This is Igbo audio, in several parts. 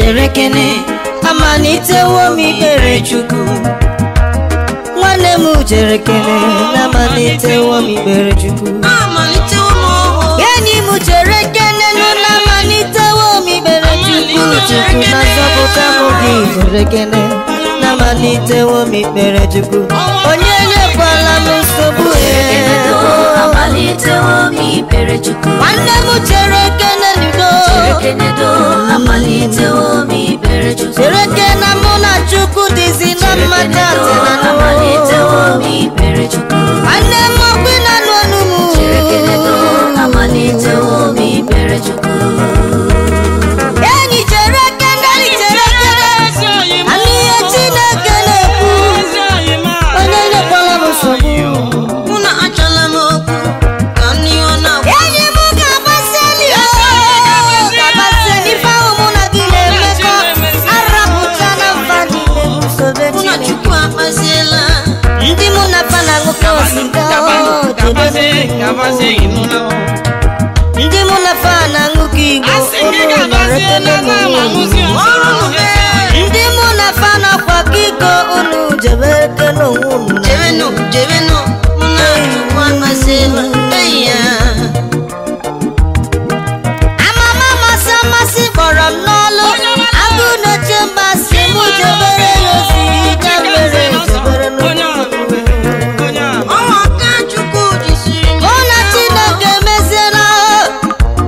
chere kene, amalitewo m ikpere Chukwu. Nwanne m chere kene, amalitewo m ikpere Chukwu. Enyi m chere kene, na amalitewo m ikpere Chukwu. Chukwu na nzọpụta m gị chere kene, na amalitewo m ikpere Chukwu. Onye nyekwala m nsogbu. Amalitewo m ikpere Chukwu. Nwanne m chere kene ludo. Amalitewo m ikpere Chukwu. Chere kene mụ na Chukwu dịzi na mmata. Amalitewo m ikpere Chukwu. Nwanne m ọkpị na anụ ọnụ m. Amalitewo m ikpere Chukwu. Enyi chere kene, chere kene, anụ ihe Chineke na-ekwu. Onye nyekwala m nsogbu. Enyi m ga-agbaseli, ga-agbaseli ife ahụ mụ na gị na-emekọ. Arapụcha na mba niile m sobe Chineke. Ndị mụ na fa na-aṅụkọ sịga, ndị mụ na fa na-aṅụkọ igbo, unu nọrọ ekele m. Ndị mụ na fa na-akwakọ iko, unu jebe ekele onwe unu. Amama amasị amasị kpọrọ m n'ọlụ. Agụ na-eche mba si mụ jebere ya ozi, ya mere jebere n'ụlọ. Mụ na Chineke emeziela,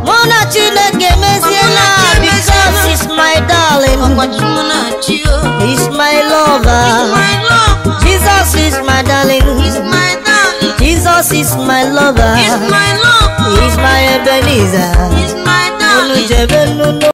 mụ na Chineke emeziela, because he's my darling, he's my lover. Jesus is my darling, Jesus is my lover, he's my Ebenezer. Unu jebe n'ụlọ.